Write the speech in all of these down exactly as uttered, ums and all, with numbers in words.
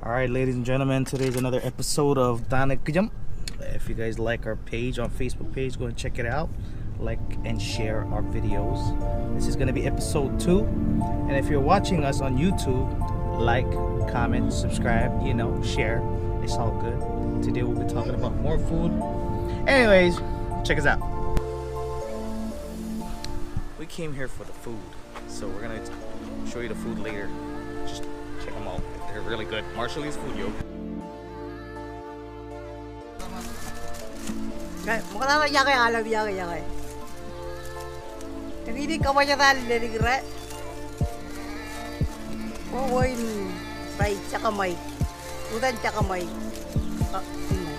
All right, ladies and gentlemen, today is another episode of Ta Ṇe Kijem. If you guys like our page on Facebook page, go and check it out. Like and share our videos. This is gonna be episode two. And if you're watching us on YouTube, like, comment, subscribe, you know, share. It's all good. Today we'll be talking about more food. Anyways, check us out. We came here for the food. So we're gonna show you the food later. Just check them out. They're really good. Marshallese food, yo. Ṃokta eo, yake, aolep yake, yake. Eñin ej kōṃṃan ḷọk ledik ro. Ko wōn rej jekṃai. Utan jekṃai. Ā, ina.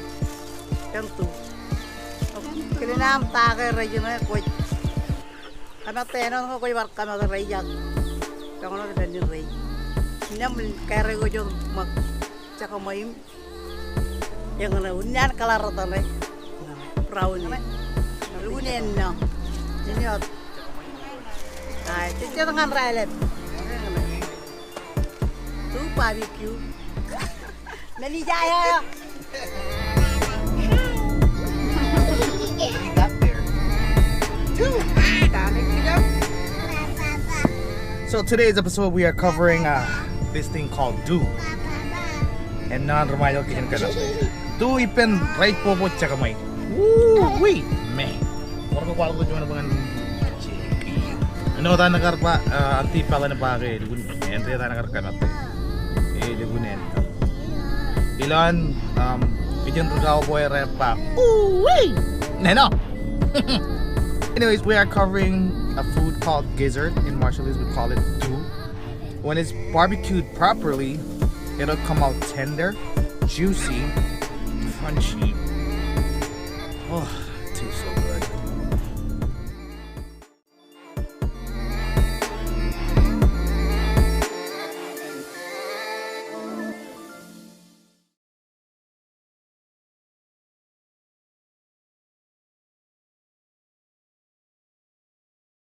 Kōn tu. Kilen aṃ take rej ina kwōj kōmate āinwōt ñe kwōj bar kōmate rej ak. Joñan wōt ippān rej. Innām kōrā eo ej ṃōk jekṃai im. Eñṇe, unin an kaḷar eo etan e. Brown e. Lukkuun ennọ. Ennọ. Aa, jejjet ñan raelep. Tu barbecue. Manager eo. So today's episode we are covering uh, this thing called du. Ennaan ri Ṃajeḷ kijen kōnono. Du ippān rej bobot jekṃai. Woo wee. Man. Wōr ke kwaḷọk juon bwe ñan. Āinwōt an kar ba, uh, Auntie Pālōn ba ke lukkuun āindein an kar kōmate. Ej lukkuun āindein. Ilowaan, um, kijen ri cowboy rej ba, "Ooh-wee!" Āinwōt. Anyways, we are covering a food called gizzard. In Marshallese, we call it du. When it's barbecued properly, it'll come out tender, juicy, crunchy. Oh, it tastes so